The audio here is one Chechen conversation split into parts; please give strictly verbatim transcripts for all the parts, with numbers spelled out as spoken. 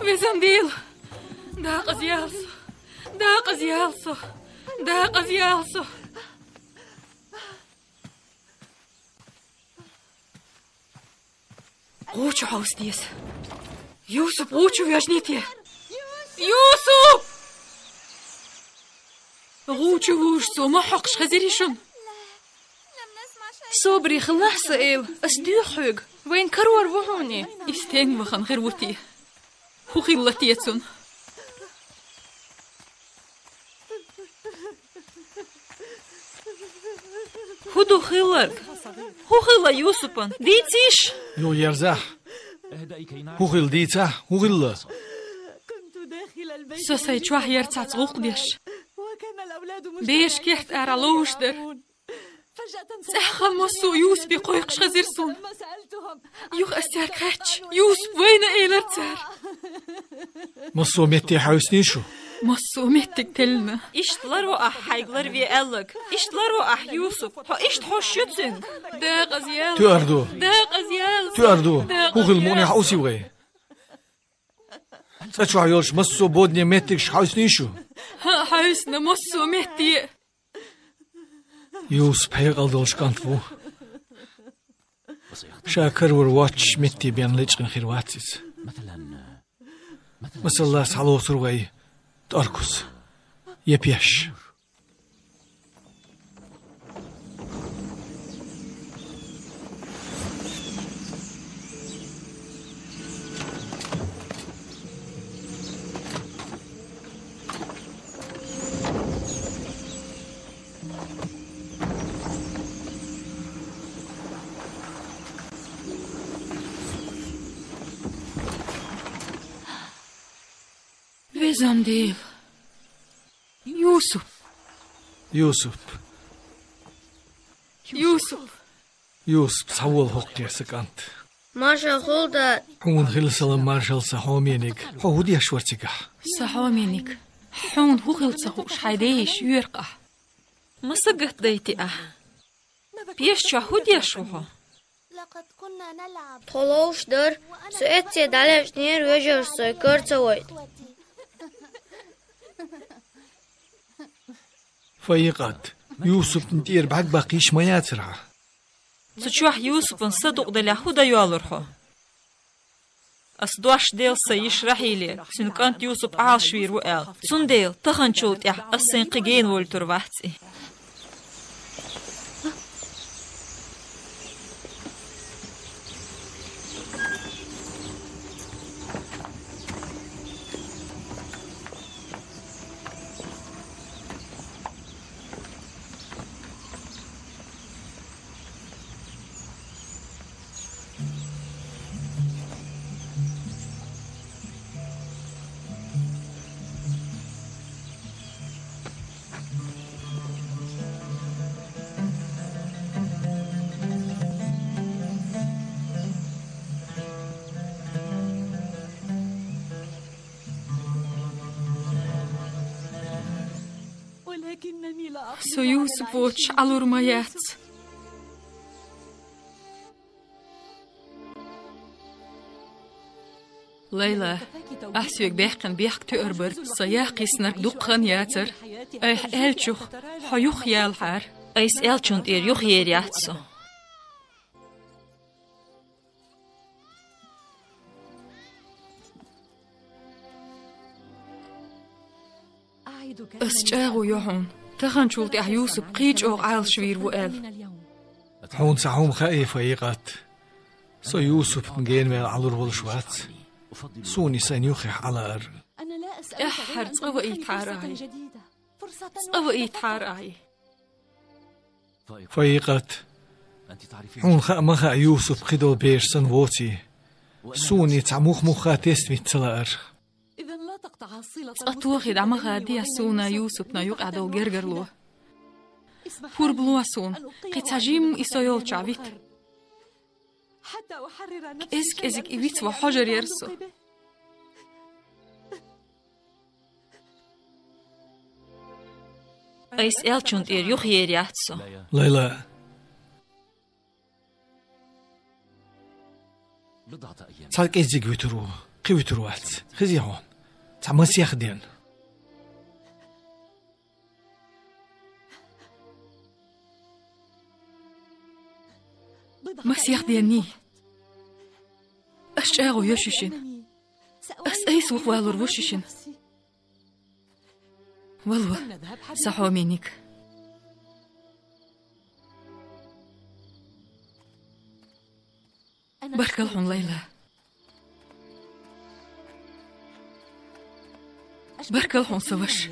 Везан Дела! Дакъазъял со! Дакъазъял со! Дакъазъял со! ГӀу чу хьовса деза. Юсуп, гӀу чу вежнитӀе. Юсуп! ГӀу чу вуш со ма хьокхуш хезирий шуна? Собаре хилалахь, сан эла, ас дуьйхьа хьоьга, вайна карор ву хьуна. И стенга вахана хир ву те? ХӀун хилла те цунна? ХӀун ду хилларг? ХӀун хилла Юсупан? Дийцийша! Юха ерзахь. ХӀун хилла дийцахь, хӀун хилла? Со сайн чохь яра цхьацца гӀуллакх деш. Бераш керта арахь ловш дара. ЦӀаьхха массо а Юсупе кхойкхуш хезира суна. Юха ас цаьрга хаьттича, Юсуп вайна элира цара. Массо а метте хьаьвсиний шу? Массо а меттиг теллина. Иштта ларво ахь хьайга ларве аьлларг. Иштта ларво ахь Юсуп. Хьо иштта хьожуш ю цуьнга. Дакъазъял. Туьар ду. Дакъазъял. Туьар ду. ХӀун хилла, муха хьовсий вай? ЦӀа чохь йолчу массо а бодане меттигаш хьаьвсиний шу? ХӀаъ, хьаьвсина массо а метте. Юсуп хьекъал долуш кӀант ву. Ша карор воцчу метте бен лечкъина хир вац иза. Масала, схьалоцур вай тӀоркуз я пеш. Везан Дела! Юсуп! Юсуп! Юсуп! Юсуп, схьавола хӀокху, сан кӀант. Маршалла хуьлда. Хьуна хила салам, маршалла, сан хьомениг. Хьо хӀун деш вара цигахь? Сан хьомениг, хьуна хӀун хилла ца хууш, хьайн ден йиша йоьру-кх ахь. Ма сагатдайти ахь. Пеш чохь хӀун деш ву хьо? Тхо ловш дара, со эцце дӀалечкъинера, вежарша со кара ца вайта. Фаикъат, Юсупна тӀера бӀаьрг баккха йиш ма яцара хьан? Цу чохь Юсупан са дукъ делахь, хӀун дан йолура хьо? Ас дош делла сан йиша Рахьиле, цуьнан кӀант Юсуп Ӏалашвийр ву аьлла. Цундела таханчул тӀаьхьа ас сайн кхин гена волуьйтур вац и. Со Юсуп воцуш Ӏалур ма яц. Лайла, ахь соьга баьккхина бехк тоьар бара, сан яккхийснарг дукха хан яцара. Айхьа аьллачух хьо юххе ялахьара. Айса аьллачунна тӀера юххе ер яц со. Ас чӀагӀо йо хьуна, таханчул тӀаьхьа Юсуп кхин чӀогӀа Ӏалашвийр ву аьлла. Хьуна цхьа хӀума хаьий, Фаикъат? Со Юсупна генаваьлла Ӏалур волуш вац. Суна и сайна юххехь Ӏалаар. ТӀаьххьара цкъа ваийтахьара ахьа. Цкъа ваийтахьара ахьа. Фаикъат, хьуна хаа ма хаьа, Юсуп кхидолу бераш санна воций. Суна и цхьа мух-мухха тесна вита ца лаара. Цкъа тохий дӀа ма хадийта суна Юсупна юкъахь долу гергарло. Пурба ло суна, кхин цхьа жимма и со йолчохь вита. КӀез-кӀезиг и виц ван хьожур яра со. Айса аьллачунна тӀера юххе ер яц со. Лайла. Цхьа кӀеззиг вуьтур ву. Кхин вуьтур вац. Хезий хьуна? Цхьа масех ден. Масех денний? Ас чӀагӀо йо шуьшинна. Ас айса вухавалур ву шуьшинна. Вало, сан хьомениг. Баркалла хьуна, Лайла. Баркалла хьуна, сан ваша.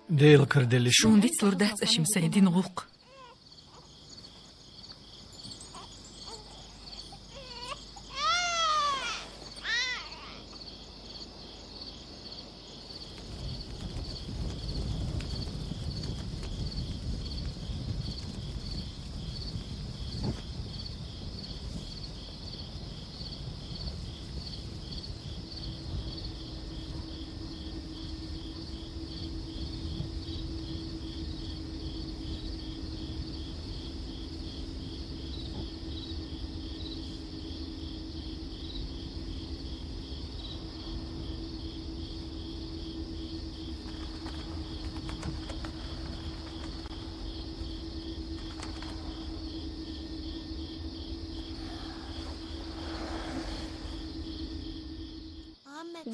Дела кара делла шу. Суна дицлур дац аш-м сайн дина гӀуллакх.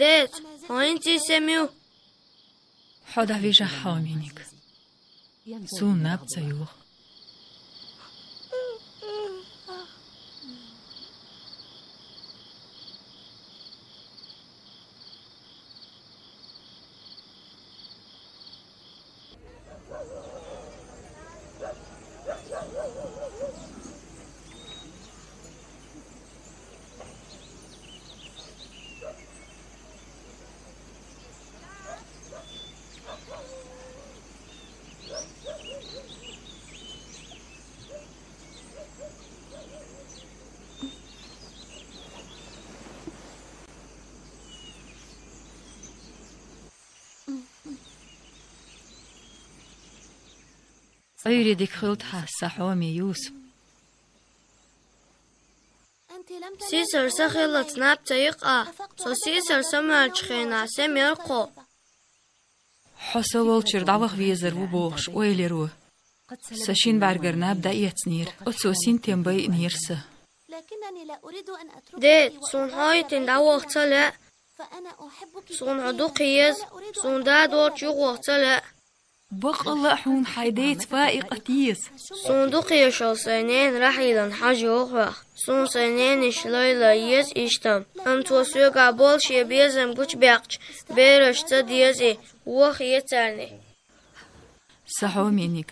Деда, хьо хӀинца сема ю? Хьо дӀавижахь, хьомениг. Суна наб ца йоагӀа. Ӏуйре дика хилда хьан, сан хьоме Юсуп. Сийсара са хиллалц наб ца йи-кх ахь? Со сийсара самаваьллачу хенахь сема яра-кх хьо. Хьо со волчуьра дӀаваха везар ву бохуш ойла яра. Со шина бӀаьргара наб дӀаэцнера, оцо синтем байинера сан. Деда, суна хьо йитина дӀаваха ца лаьа. Суна хьо дукха еза, суна да долчу юхаваха ца лаьа. Баккъалла а хьуна хьайн деца Фаикъат еза. Суна дукха езаш йолу сайн нена Рахьилан хьажа йогӀу хьох. Суна сайн ненаш Лайла еза иштта, амма цо соьгахь болу шен безам гучубаьккхича, бераш ца деза и, ваха еза царна и. Сан хьомениг.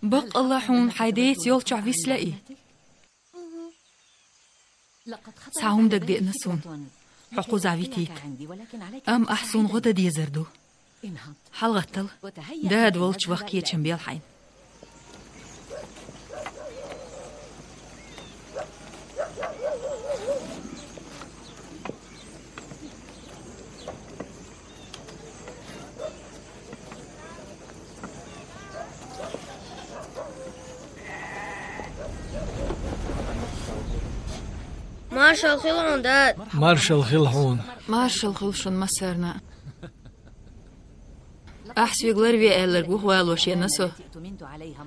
Баккъалла а хьуна хьайн деца йолчохь виса лаьа и. Цхьа хӀума дагадеана суна, хьо кхузахь витийта. Амма ахь суна гӀо дан дезар ду. ХьалагӀаттал, дада волчу ваха кечам бел хьайна. Маршалла хила хьуна, дада. Маршалла хила хьуна. Маршалла хуьлда шуна массарна. Ахь соьга ларве аьлларг вухавалош веана со.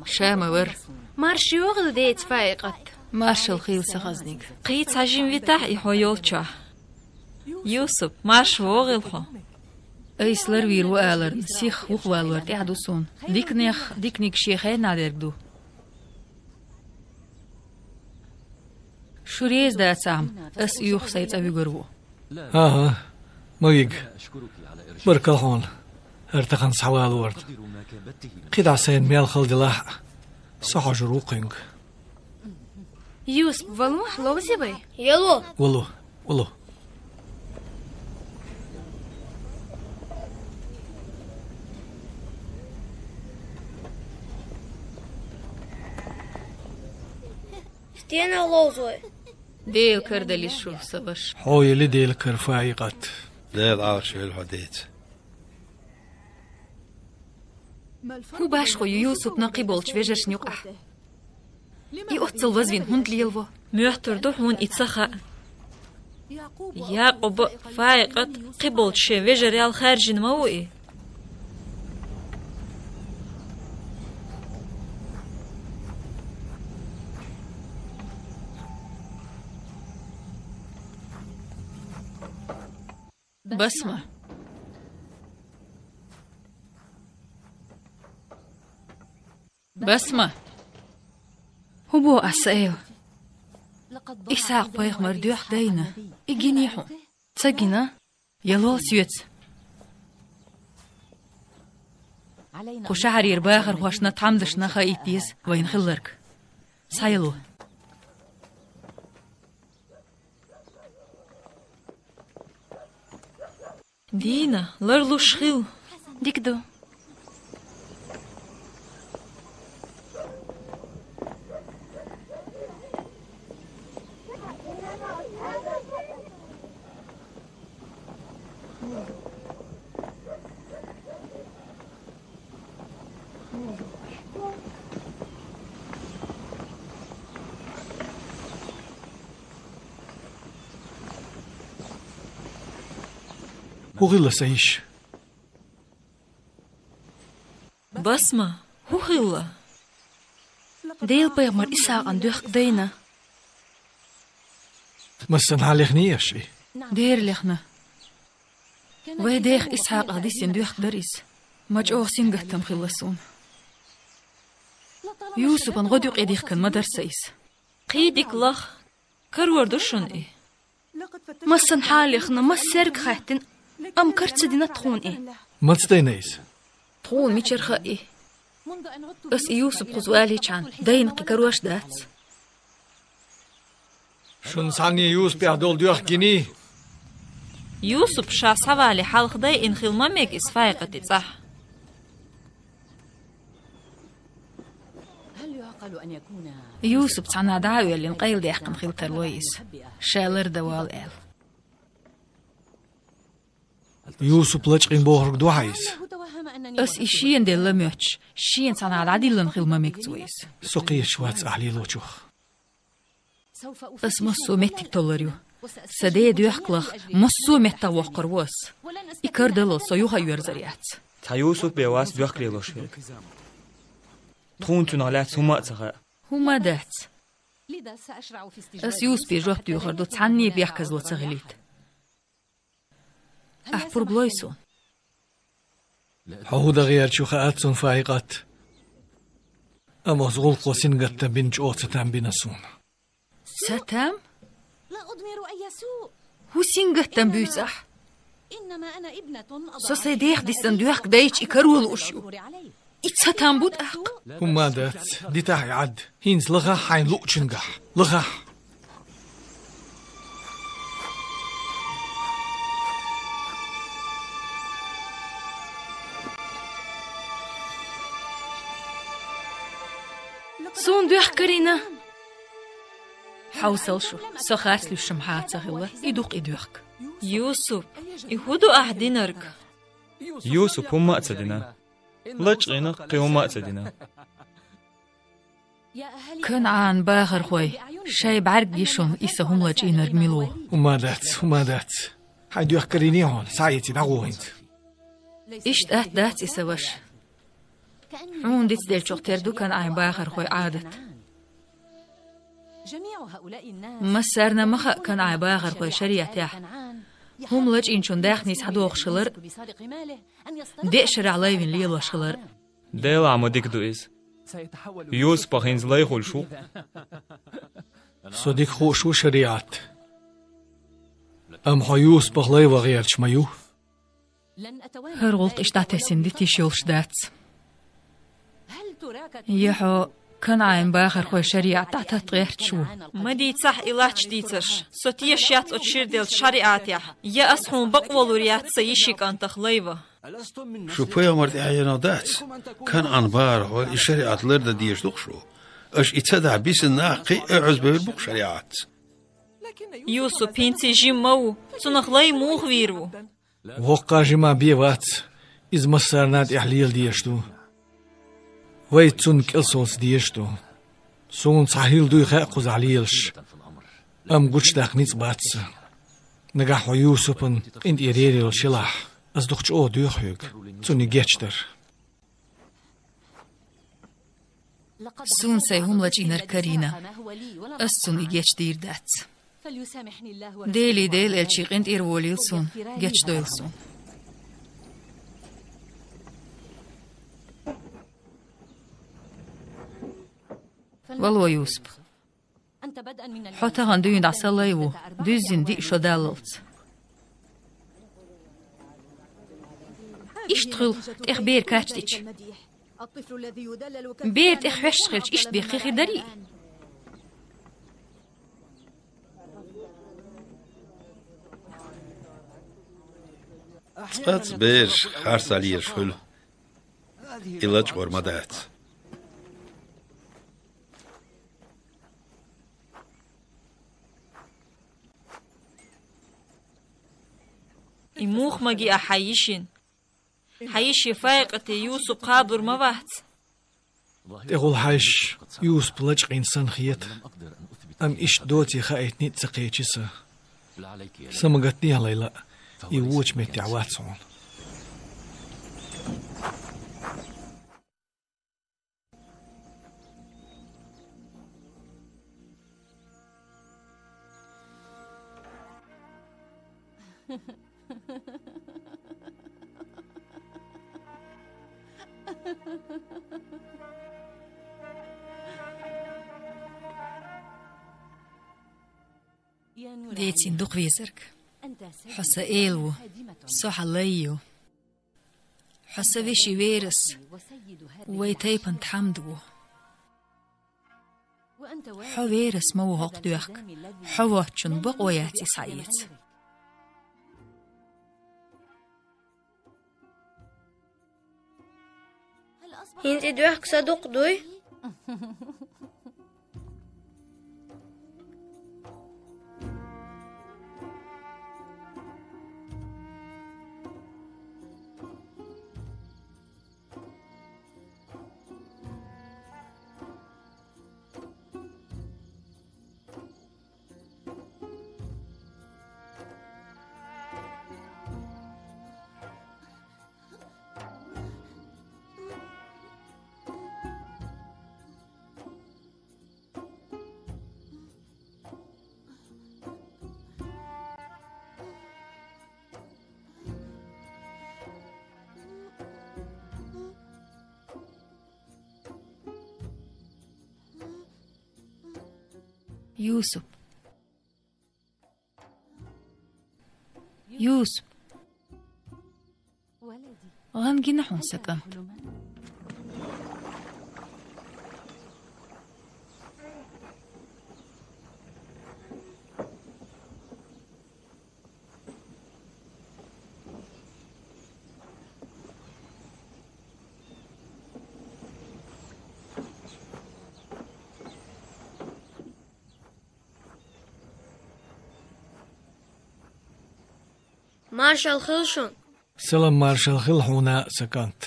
Ша ма вара. Марша вогӀийла, деца Фаикъат. Маршалла хуьлда, сан хазаниг. Кхин цхьа жима витахь и хьо йолчохь. Юсуп, марша вогӀийла хьо. Айса ларвийр ву аларна, сиха вухавалор тӀехь ду суна. Диканех диканиг шен хенахь дерг ду. Шу реза дацахь-м, ас оьху сайн цӀа вуьгур ву. ХӀан-хӀа, ма вига. Баркалла хьуна хӀара тахана схьавалорна. КхидӀа сайна мел хала делахь а, со хьожур ву кхуьнга. Юсуп, валахь, ловзий вай? Яло! Вало, вало. Стенах ловзо вай? Дела карадала шу, сан ваша. Хьо елла Дела кара, Фаикъат. Дела Ӏалаш велла хьо, деца. ХӀун башхо ю Юсупна кхиболчу вежаршна юкъахь? И оццул вазвина хӀунда лелаво? Моьттур ду хьуна и ца хаа. Якъуба, Фаикъат, кхиболчу шен вежарел хаьржина ма ву и? Басма. Басма. ХӀун боху аса, Эва? Исхьакъ-пайхамар доьхка дайна. И гиний хьуна? Ца гина? Ялол соьца. Кху шахьарера бахархошна, тхьамдашна хаийта деза вайна хилларг. Схьаяло. Дина, ларлуш хила. Дика ду. ХӀун хилла, сан йиша? Басма, хӀун хилла? Делан пайхамар Исхьакъан доьхка дайна. Массанхьа лехний аша и? Дера лехна. Вайн дех Исхьакъах дисина доьхка дара иза. Ма чӀогӀа сингаттам хилла суна. Юсупан гӀодаюкъе дихкина ма дара сан иза. Кхин дика лаха, карор ду шуна и. Массанхьа лехна, массаьрга хаьттина, амма кара ца дина тхуна и. Маца дайна иза? Тхуна мичара хаьа и? Ас и Юсуп кхуза валийчхьана дайна кхин карош дац. Шуна цхьанне Юсупехь долу доьхка гиний? Юсуп ша схьавале хьалха дайина хила ма мега иза Фаикъатан цӀахь. Юсуп цхьанхьа дӀа а воьллина, къайладаьккхина хила тарло иза, ша лардан воллу аьлла. Юсуп лачкъийна бохург ду хьан иза? Ас и шена делла моьттуш, шена цхьанхьа дӀадиллина хила ма мега цо иза. Со кхеташ вац ахь лелочух. Ас массо а меттиг толлур ю. Сан ден доьхка лаха, массо а меттах воккхур ву ас. И карадаллал со юха а йоьрзур яц. Цхьа Юсуп бен вац доьхка лелош верг. Тхуна цунах лаьцна хӀумма а ца хаьа. ХӀумма а дац. Ас Юсупе жоп доьхур ду, цхьанне бехказло ца хилийта. Ахь пурба лой суна. Хьо хӀун дан гӀерташ ву хаьа цунна, Фаикъат. Амма оцу гӀуллакхо сингаттам бина чӀогӀа цатам бина суна. Цатам? ХӀун сингаттам буьйцу ахь? Со сайн дех дисина доьхка дайча и каро лууш ю. И цатам бу тӀаккха? ХӀумма а дац, дитахь и Ӏад. ХӀинца лахахь хьайна луучуьнгахь. Лахахь. Суна доьхка карийна. Хьовсал шу, сан харц луьйш-м хьан ца хилла, и ду-кх и доьхка. Юсуп, и хӀун ду ахь динарг? Юсуп хӀумма а ца дина. Лачкъийна, кхин хӀумма а ца дина. КанӀанан бахархой, шайн бӀаьрг йи шуна, и сан хӀума лачкъийнарг мила ву. ХӀумма а дац, хӀумма а дац. Хьайн доьхка карийний хьуна, схьаэций, дӀагӀо хӀинца. Иштта атта дац и, сан ваша. Хьуна дицделлачух тера ду КанӀанан бахархойн Ӏадат. Массарна ма хаьа КанӀанан бахархойн шариӀатехь хӀума лачкъийначун даьхница схьадохуш хилар, деа шарахь лай вина лелош хилар. Делахь ма дика ду иза. Юсупах хӀинца лай хуьлуш ву-кх. Со дика хууш ву шариӀат. Амма хьо Юсупах лай ван гӀерташ ма ю. ХӀара гӀуллакх иштта дӀатесна дита йиш йолуш дац. Я хьо КанӀанан бахархойн шариӀат дӀататта гӀерташ ву? Ма дийцахь и лач дийцарш. Со тешаш яц оцу шира деллачу шариӀатехь. Я ас хьуна бакъо лур яц сан йишин кӀантах лай ван? Шу пайхамар тӀаьхьенах дац? КанӀанан бахархой, и шариӀат лардан дезаш ду-кх шу. Аша и ца дахь, бисина нах кхин а оьгӀазбевр бу-кх шариӀатца. Юсуп хӀинца жима ма ву, цунах лай муха вийр ву? Воккха жима бен вац, иза массарна тӀехь лела дезаш ду. Вай цунна кӀел совца дезаш ду. Суна цхьа хӀилла дуй хаьа кхузахь лелаш, амма гучудаккха ницкъ бац сан. Нагахь хьо Юсупан къинтӀера ер йолуш елахь, ас дукха чӀогӀа доьху хьоьга, цунна и гечдар. Суна сайн хӀума лачкъийнарг карийна, ас цунна и гечдийр дац. Делий, Дела элчий къинтӀера волийла суна, гечдойла суна. Вало, Юсуп. Хьо тахана дуьйна дӀа сан лай ву, дуьззина диъ шо даллалц. Иштта хуьлу, тӀех бер качдича. Бер тӀех хьоьшуш хилча, иштта бехке хир дарий? Цкъацкъа бераш харцахь лелаш хуьлу. И лачкъор ма дац. И муха магий ахь хьайн йишина? Хьан йишин Фаикъате Юсуп кхабалур ма вац? ТӀехула хьаьжча, Юсуп лачкъийна санна хета, амма иштта доций хаийта ницкъ ца кхечи сан. Са ма гатдехьа, Лайла, и вочу меттехь вац хьуна. Децийна дукха везарг. Хьо сан эла ву, со хьан лай ю. Хьо сан вешин верас, вай тайпан тхьамда ву. Хьо верас ма ву хӀокху доьхка, хьо воцчунна бакъо яц и схьаэца. ХӀинца и доьхка сан дукъ дуй? Юсуп. Юсуп. ГӀан гина хьуна, сан кӀант. Маршалла хила шуна. Салам маршалла хила хьуна, сан кӀант.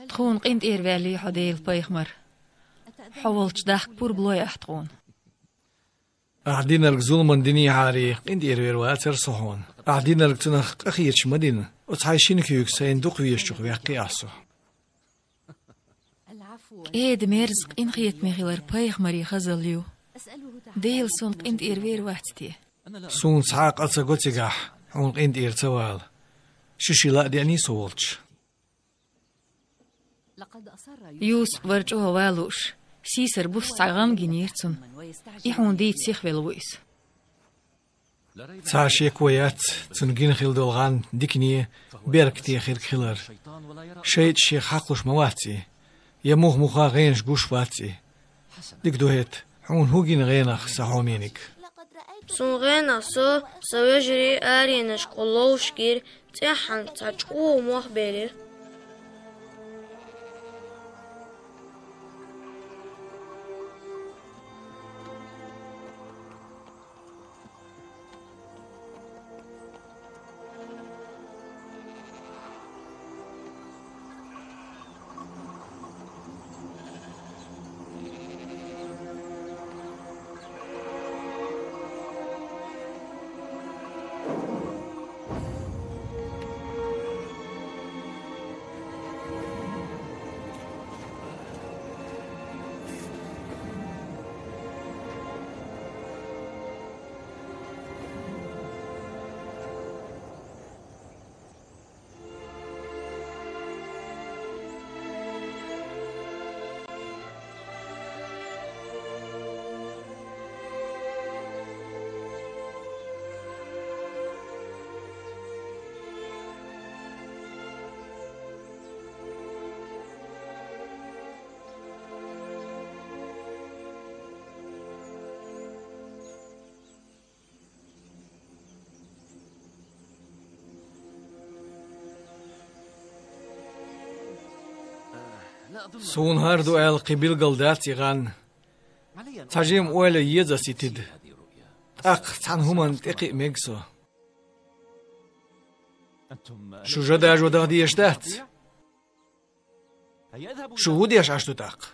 Тхуна къинтӀера ваьллий хьо, Делан пайхамар. Хьо волчу дахка пурба лой ахь тхуна. Ахь динарг зуламан динехьарий, къинтӀера вер вацара со хьуна. Ахь динарг цунах къахеташ ма дина, оцу хьайн шина куьйга сайна дукха везачух ваьккхи ахь со. КӀеда-мерза, къинхетаме хилар пайхамарийн хазалла ю. Дела суна къинтӀера вер вац те? Суна цхьа а къа ца го цигахь, хьуна къинтӀера ца вала. Шу шила а деаний со волчу. Юсуп вара чӀогӀа ван лууш, сийсара буса цхьа гӀан гинера цунна. И хьуна дийца сихвелла ву иза. Цхьа а шеко яц, цунна гина хила долу гӀан дикане, беркате хирг хилар. ШайтӀа шех хьакхалуш ма вац и, я муха-муха гӀенаш гуш вац и. Дика ду хӀета, хьуна хӀун гина гӀенах, сан хьомениг? Суна гӀенах со сан вежарий аренашкахула ловш гира, цӀеххьана цхьа чӀогӀа мох белира. Суна хӀара ду аьлла кхин билгал дац и гӀан. Цхьа жимма ойла е еза ас и тида. ТӀаккха цхьана хӀуманна тӀекхиа мега со. Шу жа дажо даха дезаш дац? Шу ву деш Ӏаш ду тӀаккха?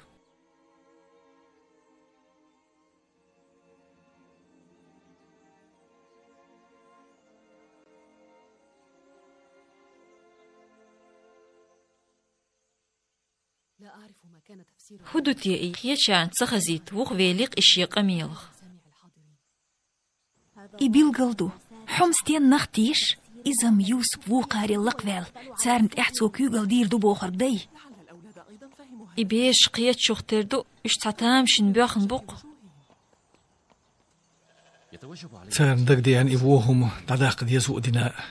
ХӀун ду те и? Кхечарна ца хазийта, вуха велий-кх и шен къамелах. И билгал ду. Хьо-м стенна нах теша? Иза-м Юсуп вукхаре лакхаваьлла, царна тӀехьа цо куьйгалла дийр ду бохург дай. И бераш кхетачух тера ду, уьш цхьа тамашийна боьхна бу-кх. Царна дагадеана и во хӀума дӀадаккха деза хӀуъа дина а.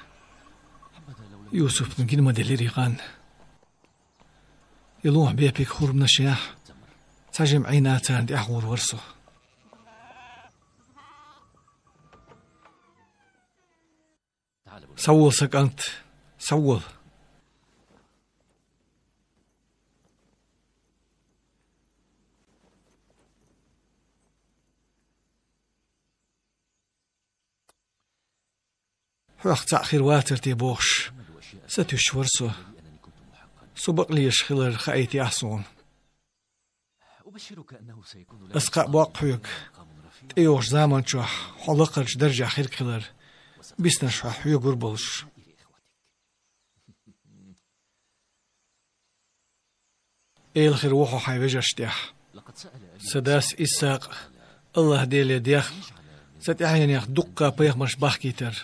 Юсупна гина ма делира и гӀан. И лохьа бепиг хурманашехь, цхьа жимма Ӏийна царна тӀехьагӀур вара со. Схьавола, сан кӀант, схьавола. Хьох цхьаъ хир вацар те бохуш, сатуьйсуш вара со. Со бакълезаш хилар хаийтехьа суна. Ас кхаъ боккху хьоьга, тӀейогӀучу заман чохь хьо лакхарчу даржехь хирг хилар, биснарш хьох хьоьгур болуш. Эла хир ву хьо хьайн вежаршна тӀехь. Сан дас Исхьакъа АллахӀ Деле дехна, сан тӀаьхьенех дуккха пайхамарш бахкийтар.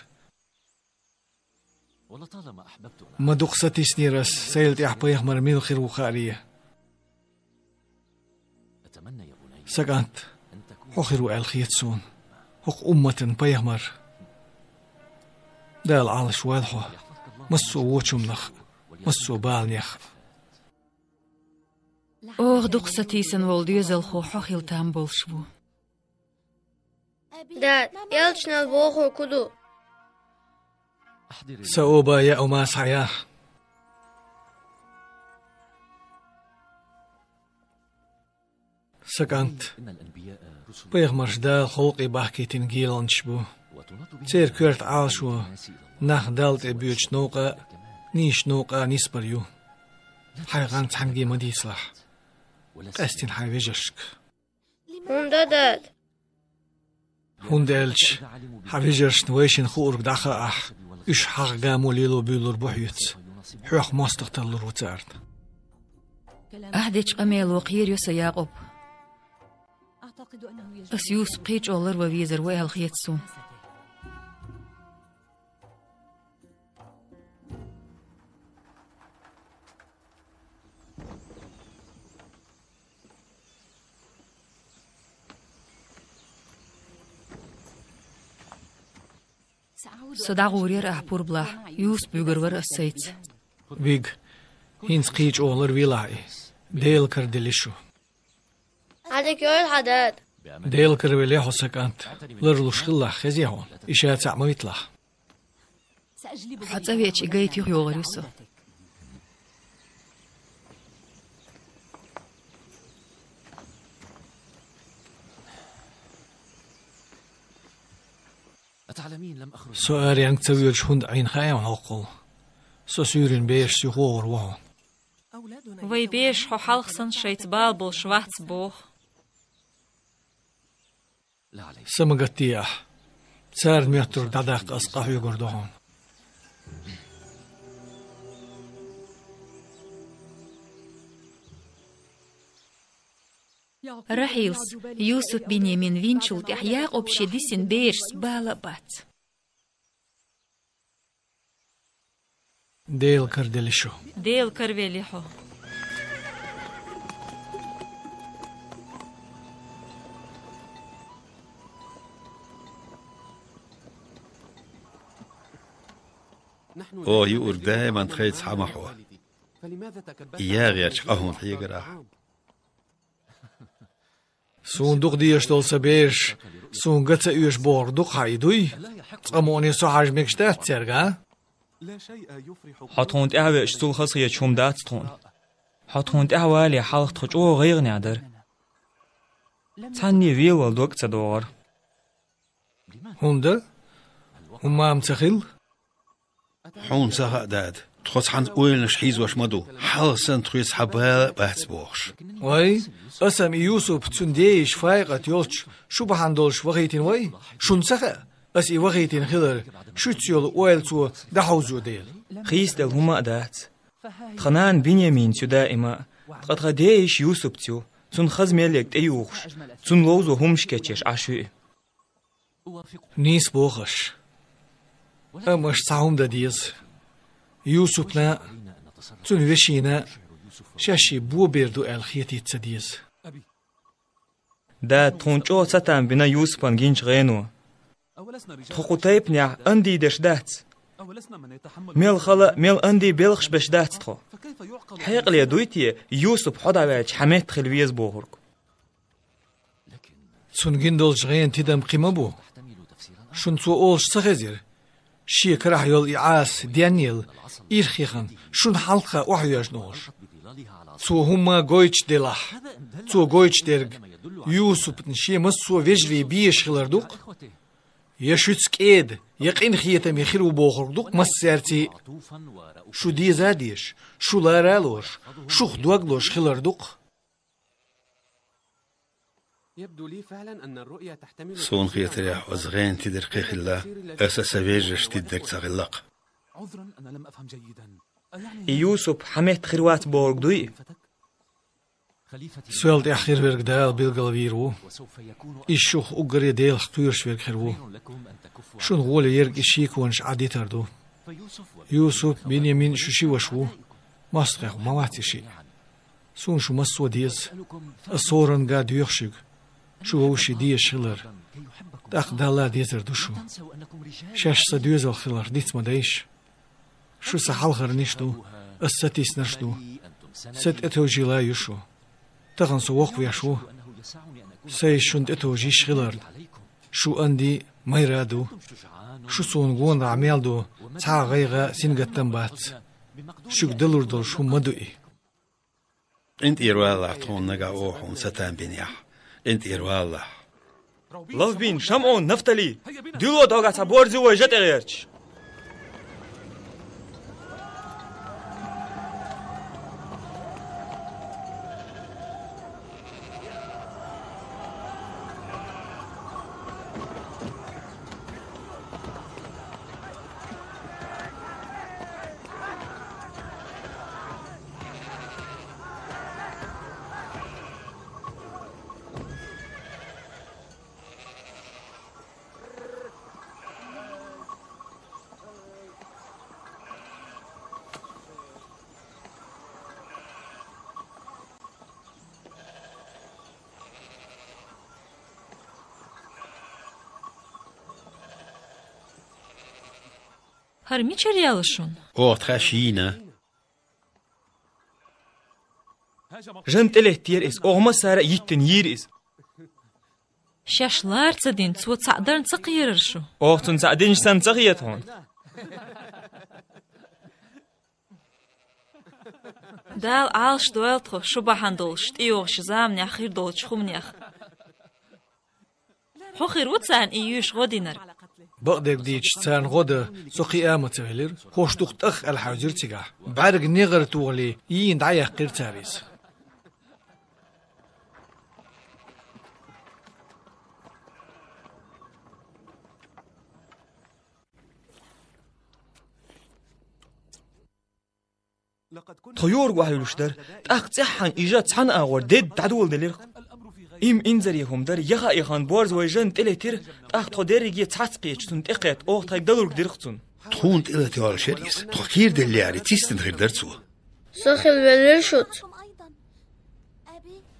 Ма дукха сатиснера ас, сайла тӀехь пайхамар мила хир ву хааре. Сан кӀант, хьо хир ву аьлла хета суна, хӀокху умматан пайхамар. Дала Ӏалаш войла хьо массо а вочу хӀуманах а, массо а баланех а. Оха дукха сатийсина волу доьзалхо хьо хила там болуш ву. Дад, элчанал бохург хӀун ду? Сан оба яа хӀума схьаяхьа. Сан кӀант, пайхамарш Дала халкъе бахкийтина геланчаш бу. Церан коьрта Ӏалашо нах Далла тӀе боьдучу новкъа а, нийсачу новкъа а нисбар ю. Хьайн гӀан цхьаьнгге ма дийцалахь, къаьстина хьайн вежаршка. ХӀунда, дад? ХӀунда аьлча хьан вежаршна вайшинна хуург дӀахаахь, уьш хьагӀ гамо лело буьйлур бу хьоьца, хьох мостагӀа таллур ву царна. Ахь дечу къамело кхерайо сан Якъуб. Ас Юсуп кхин а чӀогӀа ларван везар ву аьлла хета суна. Со дӀагӀур яра ахь пурбалахь, Юсуп вуьгур вара ас сайца. Вига, хӀинца кхин а чӀогӀа ларвелахь и, Делан кара делла шу. Хьан дика йойла хьан, дад. Делан кара велахь хьо, сан кӀант, ларлуш хилалахь, хезий хьуна, и ша цхьаъ ма виталахь. Хьо цӀа веача и гайта юхайогӀур ю со. Со аренга ца воьдуш хӀунда Ӏийна хаьий хьуна хӀоккхул? Со суьйрина берашца юхавогӀур ву хьо. Вай бераш хьо хьалха санна шайца бала болуш вац боху. Са ма гатде ахь. Царна моьттург дӀадаккха ас къахьоьгур ду хьуна. Рахьилс, Юсуп Биньямин винчул тӀаьхьа Якъуб шен дисина берашца бала а бац. Делан кара делла шу. Делан кара велла хьо. Оха юург даиман тхайца хьама хьо. Я гӀерташ къа хӀунда хьегара ахь? Суна дукха дезаш долу сан бераш суна ган ца оьшу бохург ду-кх хьан и, дуй? Цкъа мукъане со хьажа мегаш дац цаьрга, а? Хьо тхуна тӀаьхьавеача, цул хазахеташ хӀума дац тхуна. Хьо тхуна тӀаьхьавале хьалха тхо чӀогӀа гӀайгӀане дара. Цхьанне велавала дог ца догӀар. ХӀунда? ХӀумма-м ца хилла? Хьуна ца хаьа, дада, тхо цхьана ойланаш хьийзош ма ду, хьалха санна тхоьца цхьа бала а бац бохуш. Вай, аса-м и Юсуп, цуьнан ден йиша Фаикъат йолчу шу бахьана долуш вахийтина вай? Шуна ца хаьа, аса и вахийтина хилар, шуьца йолу ойла цо дӀахьовзо дела? Хийцаделла хӀумма а дац. Тхан нана Бинъяминца ю даима, ткъа тхан ден йиша Юсупца ю, цунна хаза мел ерг тӀеюхуш, цунна ловзо хӀуманаш кечъеш Ӏаш ю и. Нийса боху аш. Амма аша цхьа хӀума дан деза. Юсупна а, цуьнан вешина а шаьш шен бо бер ду аьлла хетийта ца деза. Да, тхуна чӀогӀа цатам бина Юсупан гинчу гӀено. Тхо кху тайпанехь анди деш дац. Мел хала, мел анди белхаш беш дац тхо. Хьекъале дуй те, Юсуп хьо дӀаваьлча хьан метта хила веза бохург? Цунна гина долчу гӀенан тидам кхин ма бу. Шуна цо олуш ца хезира? Шен карахь йолу и Ӏаса денъелла, ирх яхана, шуна хьалха охьайоьжна олуш. Цо хӀумма гойтуш делахь, цо гойтуш дерг, Юсупна шен массо а вежарий безаш хилар ду-кх? Я шуьца кӀеда, я къинхетаме хир ву бохург ду-кх массаьрций а? Шу деза а дезаш, шу лара а лоруш, шух дог лозуш хилар ду-кх? Суна хетарехь, оцу гӀенан тидира кхин хилла, аса сан вежаршна тиддерг ца хилла-кх. И Юсуп хьан метта хир вац бохург дуй? Соьл тӀехь хир верг Дала билгалвийр ву. Иза шух уггаре Делах кхоьруш верг хир ву. Шуна гӀоле ерг и шеконаш Ӏадитар ду. Юсуп, Бинъямин шу ши ваша ву. МостагӀех ма вац и шиъ. Суна шу массо а деза. Аса хӀоранга доьху шуьга, шу вовшийн дезаш хилар. ТӀаккха Далла дезар ду шу. Шаьш сан доьзал хиларх диц ма дайша. Шу сан хьалхарниш ду, аса сатиснарш ду. Сан тӀетовжийла ю шу. Тахана со воккхавеш ву. Сайн шуна тӀетовжа йиш хиларна. Шу анди, майра а ду. Шу суна гонах мел ду, цхьа а гӀайгӀа а, сингаттам а бац. Шуьга далур долуш хӀума ма ду и. КъинтӀера валалахь, тхуна нагахь оха хьуна сатам бинехь. КъинтӀера валалахь. Лавбин, ШамӀун, Нафтали! Дуьйло догахь цхьа борзи вай жа тӀе гӀерташ! ХӀара мичара яьлла шуна? Оха тхаьш йийна. Жан тӀелеттера иза, оха массара а йиттина йийра иза. Шаьш лара ца дина, цо цхьаъ дарна ца кхерара шу? Оха цунна цхьаъ динчу санна ца хета хьуна? Дала Ӏалашдойла тхо шу бахьана долуш тӀейогӀучу заманехь хир долчу хӀуманех. Хьо хир ву царна и юьйш гӀо динарг? Бакъдерг дийцича, царна гӀо дан со кхиа а ма ца велира, хӀорш дукха тӀах аьлла хьаьвзира цигахь. БӀаьрга негӀар тухале, йийна дӀаяьккхира цара иза. Тхо юург охьаюьлуш дара, тӀаккха цӀеххьана и жа цхьана агӀор дедда дӀадоладелира. Им инзаре хӀума дара, яха а яхана борз вай жан тӀелетира, тӀаккха тхо дерриге цхьацца кхеташ цунна тӀекхетта, оха тхайга далург дира-кх цунна. Тхуна тӀелата йолуш яра иза, тхо кхийрделлехьара, цисдина хир дара цо. Со хила велира шуьца.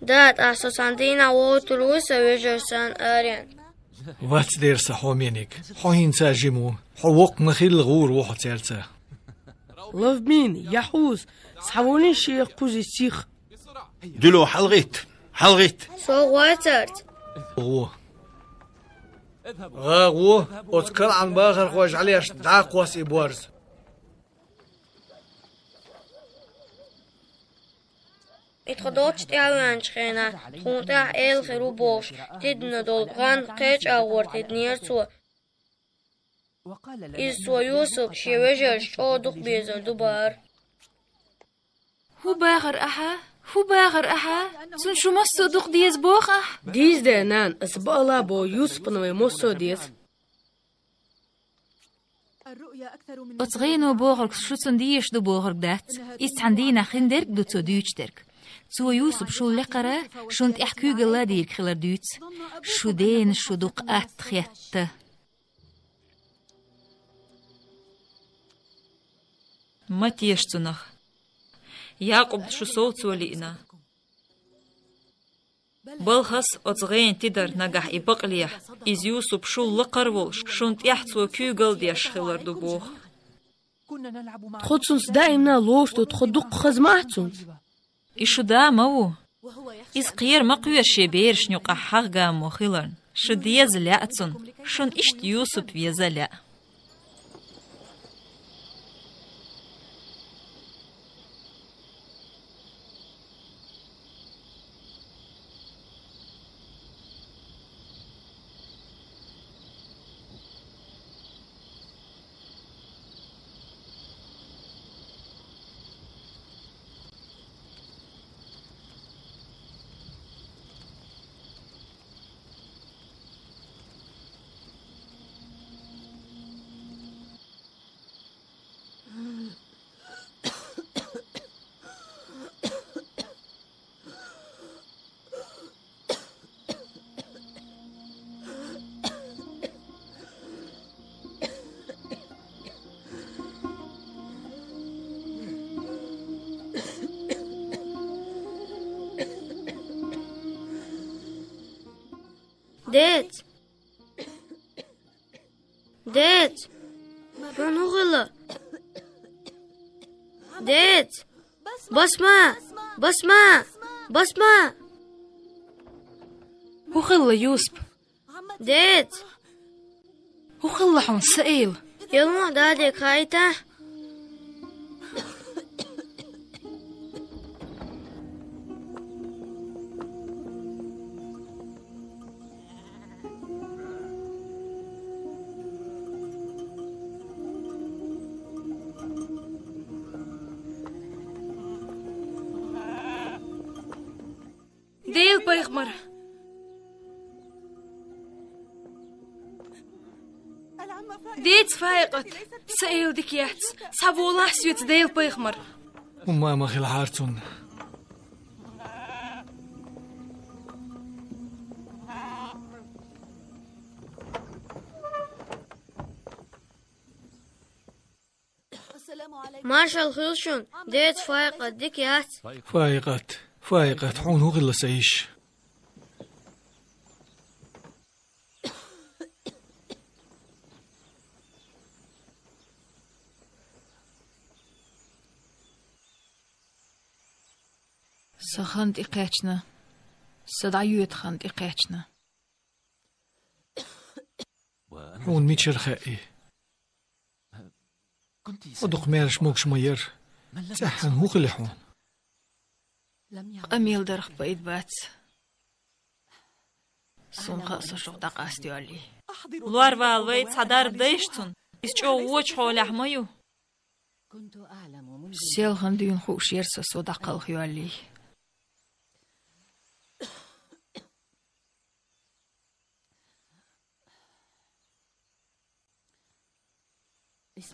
Да, тӀаккха со цхьана дийнахь вогӀуьйтур вуй сан вежаршна арен. Вац дера сан хьомениг, хьо хӀинца а жима ву, хьо воккха ма хилла гӀур ву хьо цаьрца. Лавбин, Яхьуз, схьаволий шен кхузий сиха. Дуьло хьалгӀитта, хьалгӀитта! Со гӀой цаьрца. ГӀо. ГӀа гӀо, оцу КанӀан бахархой жӀаьлешна дӀа а кхосса и борз. И тхо долчча тӀаьхьаваьнначу хенахь, тхуна тӀехь эла хир ву бохуш, тидина долу гӀан кхечу агӀор тидинера цо. Иза цо Юсупа шен вежаршна чӀогӀа дукха безар ду бахара. ХӀун бахара ахьа? ХӀун бахара ахьа? Цунна шу массо а дукха деза боху ахьа? Дийзаде, нана, аса бакъала боху, Юсупна вай массо а деза. Оцу гӀено бохург шу цунна дезаш ду бохург дац. Иза цхьана дийнахь хиндерг а ду цо дуьйцуш дерг. Цо Юсупа шул лекхара, шуна тӀехь куьйгалла а дийриг хилар дуьйцу. Шу дена шу дукха атта хетта. Ма теша цунах. Якъубна шу совцо лиъна. Балхас оцу гӀенан тидар нагахь и бакълехь, иза Юсуп шул лакхара волуш, шуна тӀехь цо куьйгалла деш хилар ду боху. Тхо цунца даимна лоруш ду, тхо дуккха хаза ма ахь цунца. И шу да ма ву. Иза кхера ма кхоьру шен берашна юкъахь хьагӀ-гамо хиларна. Шу деза лаьа цунна. Шуна иштта Юсуп веза а лаьа. Деца! Деца! Хьуна хӀун хилла? Деца! Басма! Басма! Басма! ХӀун хилла, Юсуп? Деца! ХӀун хилла хьуна, Саил? Ялму дадега хаийтахь? Делан пайхамар! Деца, Фаикъат, Саил дика яц, схьаволахь соьца, Делан пайхамар. ХӀумма а ма хилахьара цунна. Маршалла хуьлда шуна, деца, Фаикъат, дика яц? Фаикъат, Фаикъат, хьуна хӀун хилла, сан йиша? Сан хан тӀекхаьчна, сан дӀайоьду хан тӀекхаьчна. Хьуна мичара хаьий? Хьо дукха маьрша могуш ма яра. ЦӀеххьана хӀун хили хьуна? Къамел дарх пайда бац. Суна хаьа, со шух дӀакъаста йоллий. Лор вала вай, цхьа дарба дайша цунна. Иза чӀогӀа вочу хьолехь ма ю. Селхана дуьйна хууш яра со, со дӀакхалха йоллий.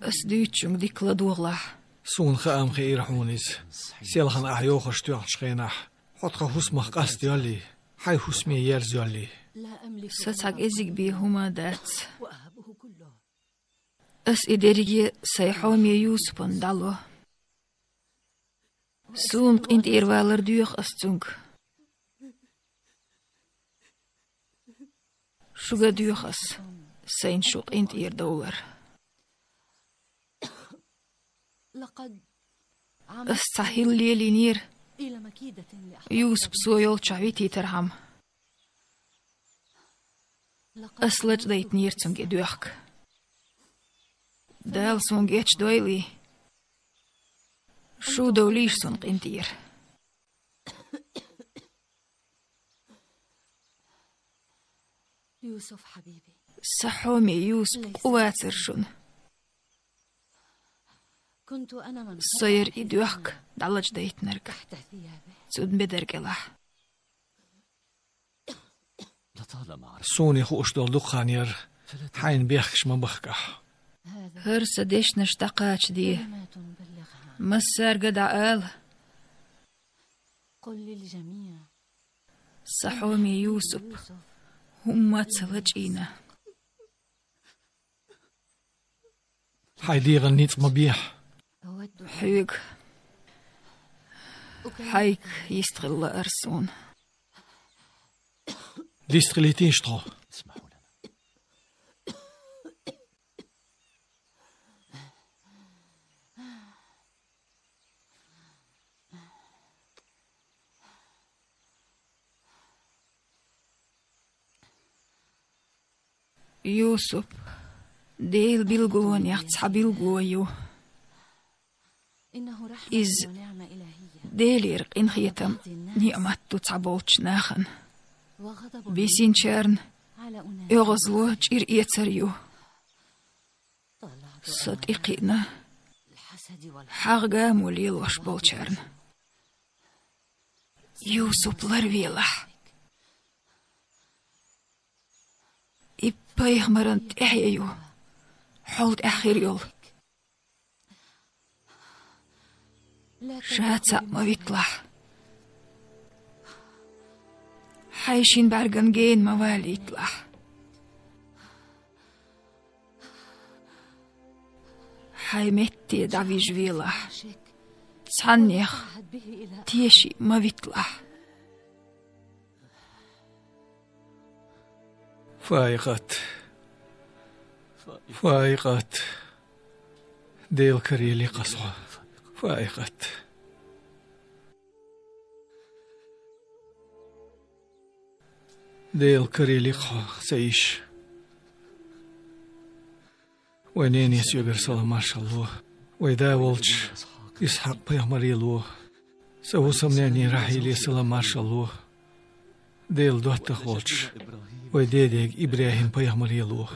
Ас дуьйцучуьнга дика ладогӀалахь. Суна хаа ма хиира хьуна иза. Селхана ахь йохарш тоьхначу хенахь, хьо тхан хӀусамах къастайоллий, хьайн хӀусаме ерзайоллий. Сан цхьа кӀезиг бен хӀума дац. Ас и дерриге сайн хьоме Юсупана дӀало. Суна къинтӀера валар доьху ас цуьнга. Шуьга доьху ас, сайна шу къинтӀера довлар. Ас цхьа хӀилла лелийнера, Юсуп со йолччохь витийтархьама. Ас лачкъадайтинера цуьнга и доьхка. Дала суна гечдойла, шу довлийша суна къинтӀера. يوسف حبيبي. Сан хьоме Юсуп, къу вацар шуна. كنت أنا من Со яр и доьхка дӀалачадайтинарг تحت ثيابه. Цун бедар кӀелахь. Суна и хууш долу дукха хан яра, хьайна бехкаш ма бахкахь. ХӀара сан дешнаш дӀакхачаде. Массаьрга а дӀаала. Сан хьоме Юсуп, хӀумма а ца лачийна. Хьайн дегӀан ницкъ ма бехьа. Хьоьга, хьайга йистхила лаар суна. Дистхилийтийша тхо. Юсуп Делан билгалонех цхьа билгало ю. Иза Делера къинхетам, ниӀмат ду цхьаболчу нахана. Бисинчарна оьгӀазло, чӀир эцар ю. Со тӀекхиъна хьагӀ-гамо лелош болчарна. Юсуп ларвелахь. И пайхамаран тӀаьхье ю хьол тӀехь хир йолу. Ша цхьаъ ма витталахь. Хьайн шина бӀаьрган гена ма валийталахь. Хьайн метте дӀавижа велахь. Цхьаннех теший ма витталахь. Фаикъат. Фаикъат. Делан каре ликхахь со. Фаикъат. Делан каре ликхахь, сан йиша. Вайн нене соьгара салам-маршалла ло. Вайн да волчу Исхьакъ-пайхамаре ло. Сан хӀусамнене Рахьиле салам-маршалла ло. Делан доттагӀа волчу вайн дедега ИбрахӀим-пайхамаре ло.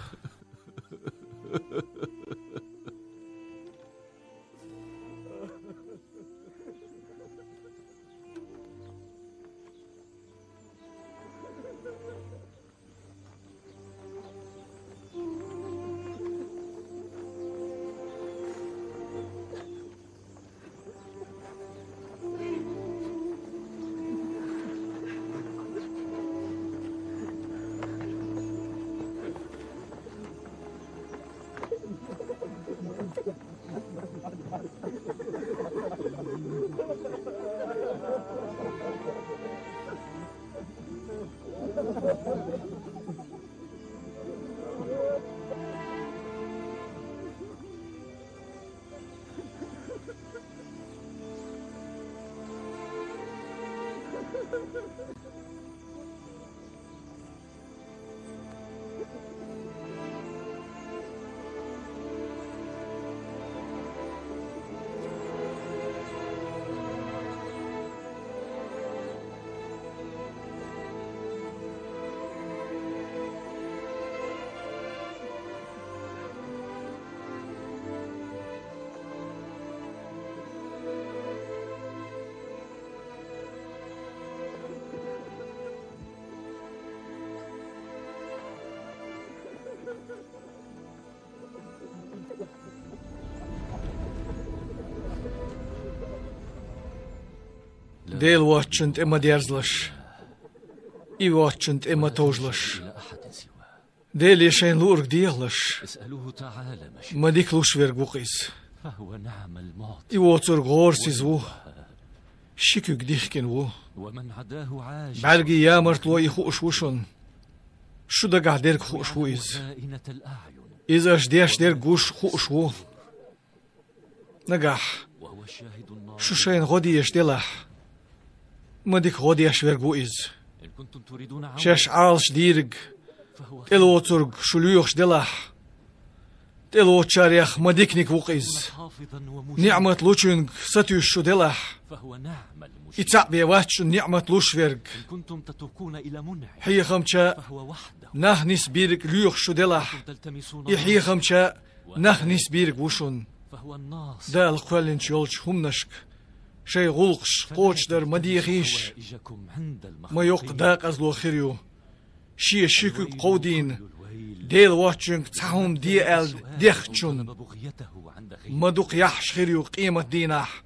Дела воцчунна тӀе ма дерзалаш, и воцчунна тӀе ма товжалаш. Деле шайна луург дехалаш, ма дика луш верг ву-кх иза. И воцург гӀорасиза ву, ши куьг дихкина ву. БӀаьргийн ямартло и хууш ву шуна. Шу дагахь дерг хууш ву иза. Иза аша деш дерг гуш хууш ву. Нагахь шу шайна гӀо дезаш делахь, ма дика гӀо деш верг ву иза. Шаьш Ӏалаш дийриг, тӀелоцург шу лоьхуш делахь, тӀелоцучарех ма диканиг ву-кх иза. НиӀмат лучуьнга сатуьйсуш шу делахь, и цхьаъ бен вац шуна ниӀмат луш верг. Хьехамча Нах нисбийриг лоьху шу делахь, и хьехамча нах нисбийриг ву шуна. Дала кхоьллинчу йолчу хӀуманашка шайн гӀуллакхаш кхочушдар ма дехийша, ма йоккха дакъазло хир ю. Шен ши куьг кховдийна, Дела воцчуьнга цхьа хӀума де аьлла дехначунна, ма дукха яхьаш хир ю къематдийнахь,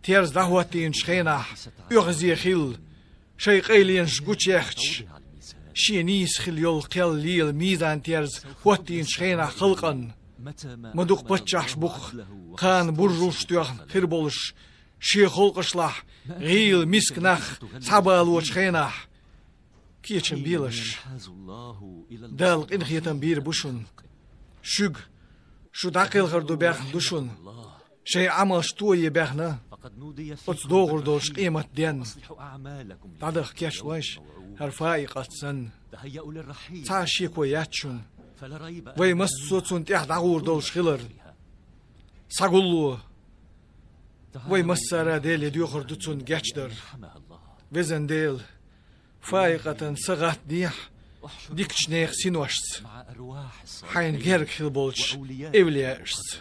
терза дӀахӀоттийначу хенахь оьгӀазе хилла, шайн къайленаш гучуяьхча, шен нийса хилла йолу кхел лела мизан-терза хӀоттийначу хенахь халкъанна. Ма дукха паччахьаш бу-кх кхана буржалш тоьхна хир болуш, шен халкъашлахь гӀийла миска нах схьабалочу хенахь. Кечам белаш, Дала къинхетам бийр бу шуна. Шуьга, шу дӀакхелхар ду баьхна ду шуна, шайн Ӏамалш тое баьхна оцу догӀур долчу къематденна. ДӀадаха кечлойша хӀара Фаикъат санна. Цхьа а шеко яц шуна, вай массо а цунна тӀехь дӀагӀур долуш хилар. Схьагулло, вай массара а Деле доьхур ду цунна гечдар. Везан Дела, Фаикъатан са гӀаттадехьа дикачу нехан синошца, хьайна герга хилла болчу эвлияашца.